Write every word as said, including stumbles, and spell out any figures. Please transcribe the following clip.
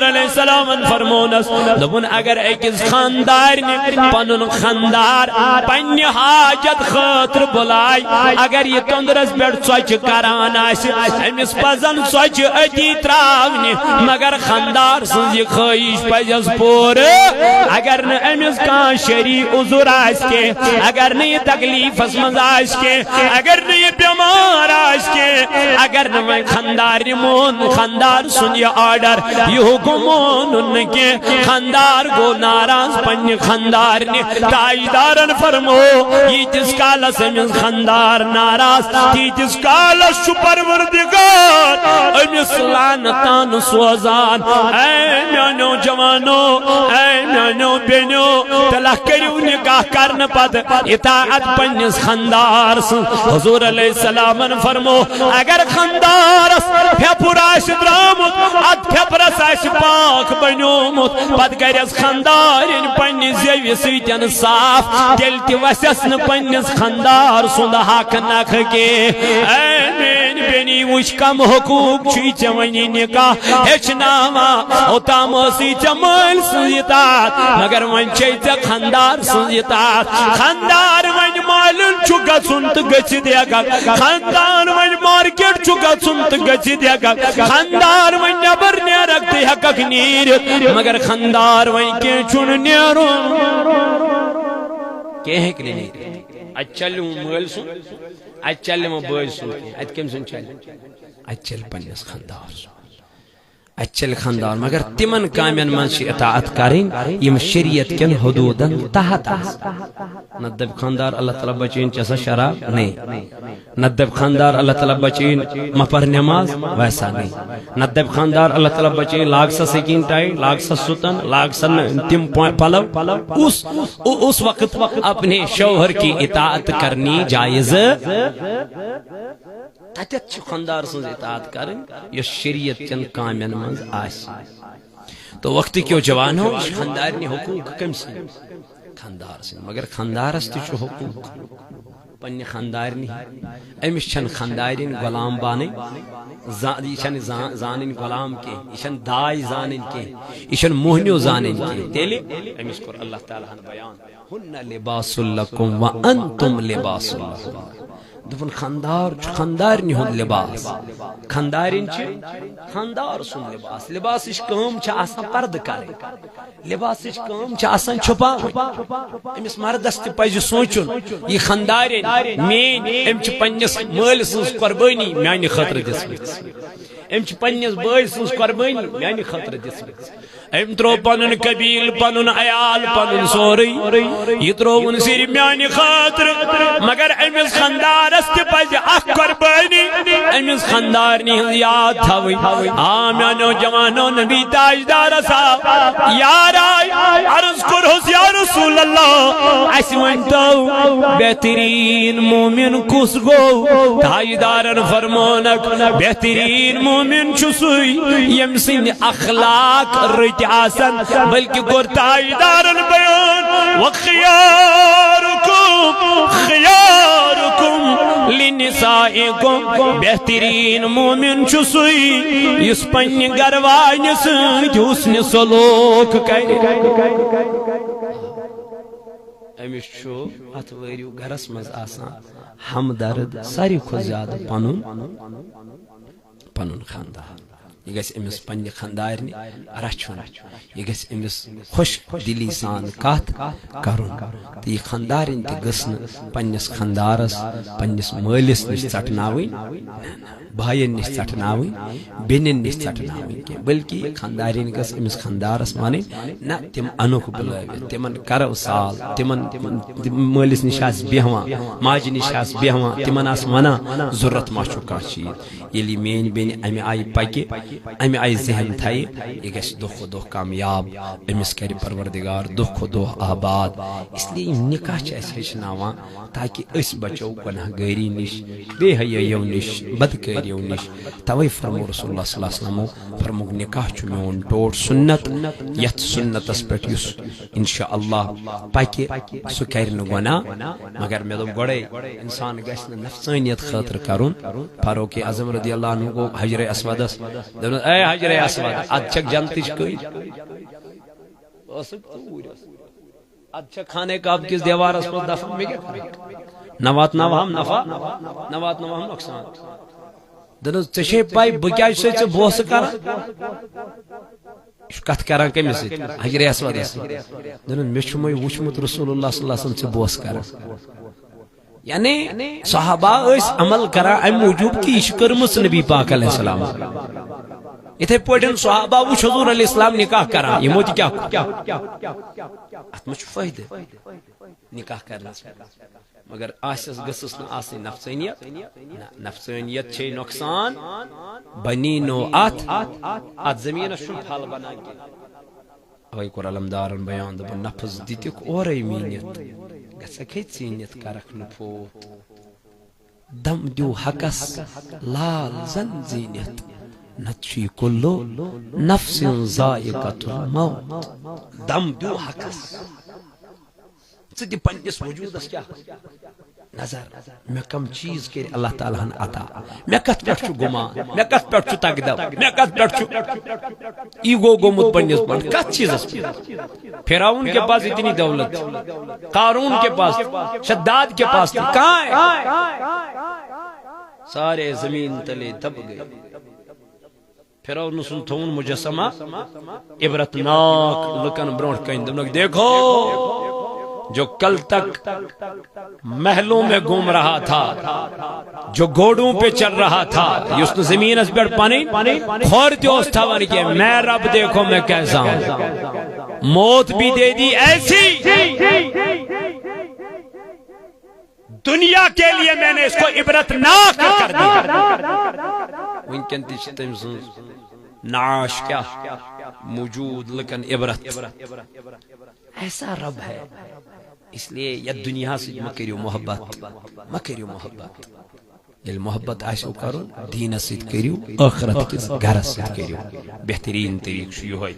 علیہ السلامن فرمونس، دوٚپُن، اگر أکِس خاندارنہِ پنُن خاندار پننہِ حاجت خٲطرٕ بُلایہِ، اگر یہِ توٚنٛدرس پٮ۪ٹھ ژۄچہِ کران آسہِ، أمِس پزن ژۄچہِ أتی تراونہِ، مگر خاندار سٕنٛز یہِ خٲہِش پزٮ۪س پوٗرٕ۔ اگر نہٕ أمِس کانٛہہ شرعی عذر آسہِ کینٛہہ، اگر نہٕ یہِ تکلیفس منٛز آسہِ کینٛہہ، اگر نہٕ یہِ بٮ۪مار آسہِ کینٛہہ، اگر نہٕ وۄنۍ خاندارنہِ مون خاندار سُنٛد یہِ آرڈر، یہِ حُکُم مونُن نہٕ کینٛہہ، خاندار گوٚو ناراض پننہِ خاندارنہِ۔ تاجدارن فرمو، ییٖتِس کالس أمِس خاندار ناراض، تیٖتِس کالس چھُ پروردگار أمِس لعنتن سوزان۔ اے میانیو جوانو، اے میانیو بیٚنیو، تلہ کٔرِو نکاح کرنہٕ پتہٕ اطاعت پننِس خاندار سٕنٛز۔ حضور علیہ السلامن فرمو، اگر خاندارس پھپُر آسہِ درامُت، اتھ پھپرس آسہِ پاکھ بنیومُت، پتہٕ کرٮ۪س خاندارِنۍ پننہِ زیوِ سۭتۍ صاف، تیٚلہِ تہِ وسٮ۪س نہٕ پننِس خاندار سُنٛد حق نکھٕ کینٛہہ۔ اے میٲنۍ بیٚنی، وٕچھ کم حقوق چھُے ژےٚ وۄنۍ یہِ نکاح ہیٚچھناوان۔ اوٚتام ٲسٕے ژےٚ مٲلۍ سٕنٛز اطاعت، مگر وۄنۍ چھے ژےٚ خاندار سٕنٛز اطاعت۔ خاندار وۄنۍ مالُن چھُ گژھُن تہٕ گٔژھِتھ ہٮ۪ککھ۔ خاندار وۄنۍ مارکیٹ چھُ گژھُن تہٕ گٔژھِتھ ہٮ۪ککھ۔ خاندار وۄنۍ نٮ۪بر نیرکھ تہٕ ہٮ۪ککھ نیٖرِتھ، مگر خاندار وۄنۍ کینٛہہ چھُنہٕ نیرُن۔ کینٛہہ ہیٚکہِ نہٕ نیٖرِتھ۔ اتہِ چلہِ نہٕ وۄنۍ مٲلۍ سُنٛد، اتہِ چلہِ نہٕ وۄنۍ بٲے سُنٛد کینٛہہ۔ اتہِ کٔمۍ سُنٛد چلہِ؟ اتہِ چلہِ پننِس خاندار سُنٛد۔ اتہِ چلہِ خاندار، مگر تِمن کامٮ۪ن منٛز چھِ اطاعت کرٕنۍ یِم شریعت کٮ۪ن حدوٗدن تحت آسن۔ نتہٕ دپہِ خاندار، اللہ تعالیٰ بچٲیِن، چےٚ سا شراب؟ نہیں۔ نتہٕ دپہِ خاندار، اللہ تعالیٰ بچٲیِن، مہ پر نماز؟ ویسا نہیں۔ نتہٕ دپہِ خاندار، اللہ تعالیٰ بچٲیِن، لاگ سا سکین ٹائی، لاگ سا ستن، لاگ سا ن-، تِم پ-، پلو۔ اس، اس وقت اپنے شوہر کی اطاعت کرنی جائز۔ تتٮ۪تھ چھِ خاندار سٕنٛز اطاعت کرٕنۍ، یۄس شریعت چٮ۪ن کامٮ۪ن منٛز آسہِ۔ تو وقت کیو جوانو، یہِ چھِ خاندارنہِ حقوٗق کٔمۍ سٕنٛدۍ؟ خاندار سٕنٛدۍ۔ مگر خاندارس تہِ چھُ حقوٗق پننہِ خاندارنہِ۔ أمِس چھَنہٕ خاندارِنۍ غلام بانٕنۍ، زا-، یہِ چھَنہٕ زا-، زانٕنۍ غلام کینٛہہ، یہِ چھَنہٕ داے زانٕنۍ کینٛہہ، یہِ چھَنہٕ موہنیو زانٕنۍ کینٛہہ۔ تیٚلہِ أمِس کوٚر اللہ تعالیٰ ہن بیان، "ہن لباس لکم و انتم لباس لہن۔" دوٚپُن، خاندار چھُ خاندارنہِ ہُنٛد لباس، خاندارِنۍ چھِ خاندار سُنٛد لباس۔ لباسٕچ کٲم چھِ آسان پردٕ کرٕنۍ، لباسٕچ کٲم چھِ آسان چھُپاوٕنۍ۔ أمِس مردس تہِ پزِ سونٛچُن، یہِ خاندارِنۍ میٲنۍ، أمۍ چھِ پننِس مٲلۍ سٕنٛز قۄربٲنی میانہِ خٲطرٕ دِژمٕژ، أمۍ چھِ پننِس بٲے سٕنٛز قۄربٲنی میانہِ خٲطرٕ دِژمٕژ۔ أمۍ ترٛوو پنُن قبیٖل، پنُن عیال، پنُن سورُے۔ یہِ ترٛووُن صرف میانہِ خٲطرٕ۔ مگر أمِس خاندارس تہِ پزِ اکھ قۄربٲنی أمِس خاندارنہِ ہٕنٛز یاد تھاوٕنۍ۔ آ میانیو جوانو، نبی تاجدارس آو یار آے، عرض کوٚرہوس، یا رسول اللہ، اسہِ ؤنۍ تو، بہتریٖن مومن کُس گوٚو؟ تاجدارن فرمونکھ، بہتریٖن مومن چھُ سُے، ییٚمۍ سٕنٛدۍ اخلاق رٕتۍ آسن۔ بلکہِ کوٚر تاجدارن بیان، وخیارکم خیارکم لنسائکم، بہتریٖن مومن چھُ سُے، یُس پننہِ گرٕ واجنہِ سۭتۍ حسنِ سلوک کرِ۔ أمِس چھُ اتھ وٲرِو گرس منٛز آسان ہمدرد ساروی کھۄتہٕ زیادٕ پنُن، پنُن خاندار۔ یہِ گژھِ أمِس پننہِ خاندارنہِ رچھُن، یہِ گژھِ أمِس خۄش دلی سان کتھ کرُن۔ تہٕ یہِ خاندارِنۍ تہِ گٔژھ نہٕ پننِس خاندارس، پننِس مٲلِس نِش ژٹناوٕنۍ، بایَن نِش ژٹناوٕنۍ، بیٚنٮ۪ن نِش ژٹناوٕنۍ کینٛہہ، بلکہِ یہِ خاندارِنۍ گٔژھ أمِس خاندارس ونٕنۍ، نہ، تِم انُکھ بُلٲوِتھ، تِمن کرو سال، تِمن، تِم مٲلِس نِش آسہٕ بیٚہوان، ماجہِ نِش آسہٕ بیٚہوان، تِمن آسہٕ ونان، ضروٗرت ما چھُ کانٛہہ چیٖز۔ ییٚلہِ یہِ میٛٲنۍ بیٚنہِ اَمہِ آیہِ پَکہِ، اَمہِ آیہِ ذہن تھایہِ، یہِ گژھِ دۄہ کھۄتہٕ دۄہ کامیاب، أمِس کَرِ پروردگار دۄہ کھۄتہٕ دۄہ آباد۔ اس لیے یِم نکاح چھِ اَسہِ ہیٚچھناوان تاکہِ أسۍ بچو گۄناہ گٲری نِش، بے حیٲیو نِش، بدکٲریو نِش۔ توے فرمو رسول اللہ صلی اللہ علیہ وسلمو، فرمووُکھ، نکاح چھُ میون ٹوٹھ سُنت، یتھ سُنتس پٮ۪ٹھ یُس انشاءاللہ پکہِ، سُہ کرِ نہٕ گۄناہ۔ مگر مےٚ دوٚپ گۄڈے، انسان گژھِ نہٕ نفسانیت خٲطرٕ کرُن۔ فاروق اعظم رضی اللہ عنہ گوٚو حجر اسودس، دوٚپنَس، "اے حجر اسود، ادٕ چھکھ جنتٕچ کٔنۍ؟" ٲسٕکھ توٗرۍ۔ ادٕ چھکھ خانہ کعبہ کِس دیوارس منٛز دفن، مےٚ کیٛاہ کرٕ؟ نہ واتناوہم نفع، نہ واتناوہم نۄقصان۔ دوٚپنَس، "ژےٚ چھے پَے بہٕ کیٛازِ چھُسے ژےٚ بوسہٕ کران؟" یہِ چھُ کتھ کران کٔمِس سۭتۍ؟ حجر اسودس سۭتۍ۔ دوٚپُن، "مےٚ چھُ مےٚ وُچھمُت رسول اللہ صلی اللہ علیہ وسلم ژےٚ بوسہٕ کران۔" یعنی صحابہ ٲسۍ عمل کران امہِ موٗجوٗب کہِ یہِ چھِ کٔرمٕژ نبی پاک علیہ السلام۔ یِتھے پٲٹھۍ صحابہ وٕچھ حضور علیہ السلام نکاح کران، یِمو تہِ کیٛاہ کوٚر؟ اتھ منٛز چھُ فٲیدٕ نکاح کرنس۔ مگر آسٮ۪س گٔژھٕس نہٕ آسٕنۍ نفسٲنیت۔ نہ، نفسٲنیت چھے نۄقصان۔ بنی نو اتھ، اتھ زمینس چھُنہٕ پھل بنان کینٛہہ۔ اوے کوٚر علمدارن بیان، دوٚپُن، نفس دِتِکھ اورے میٖنِتھ، گژھکھ ہے ژیٖنِتھ کرکھ نہٕ فوت۔ دم دیو حقس لال زن زیٖنِتھ، نتہٕ چھُ یہِ کُلو نفسن ذائقۃ الموت۔ دم دیو حقس۔ ژٕ دِ پننِس وجودس کیٛاہ نظر؟ مےٚ کم چیز کٔرۍ اللہ تعالیٰ ہن عطا؟ مےٚ کتھ پٮ۪ٹھ چھُ گمان؟ مےٚ کتھ پٮ۪ٹھ چھُ تقدم؟ مےٚ کتھ پٮ۪ٹھ چھُ ایگو گوٚمُت پننِس پانس؟ کتھ چیزس پٮ۪ٹھ؟ فرعون کے پاس اتنی دولت تھی، قارون کے پاس تھی، شداد کے پاس تھی، کہاں ہے؟ سارے زمین تلے دب گئے۔ فرعون سُنٛد تھوٚوُن مجسمہ عبرت ناک لُکن برونٛٹھ کنہِ۔ دوٚپنکھ، "دیکھو، جو کل تک محلوں میں گھوم رہا تھا، جو گھوڑوں پہ چل رہا تھا، یُس نہٕ زمینس پٮ۪ٹھ پنٕنۍ کھۄر تہِ اوس تھاوان کینٛہہ، میں رب دیکھو میں کیسا ہوں۔" موت بھی دے دی ایسی، دنیا کے لیے میں نے اس کو عبرت ناک کر دیا۔ وٕنکٮ۪ن تہِ چھِ تٔمۍ سٕنٛز نعش کیٛاہ موجود لُکن عبرت۔ ایسا رب ہے، اس لیے یتھ دُنیاہس سۭتۍ مہ کٔرِو محبت، مہ کٔرِو محبت۔ ییٚلہِ محبت آسیو کرُن، دیٖنس سۭتۍ کٔرِو، ٲخرت کِس گرس سۭتۍ کٔرِو۔ بہتریٖن طریٖقہٕ چھُ یِہوٚے۔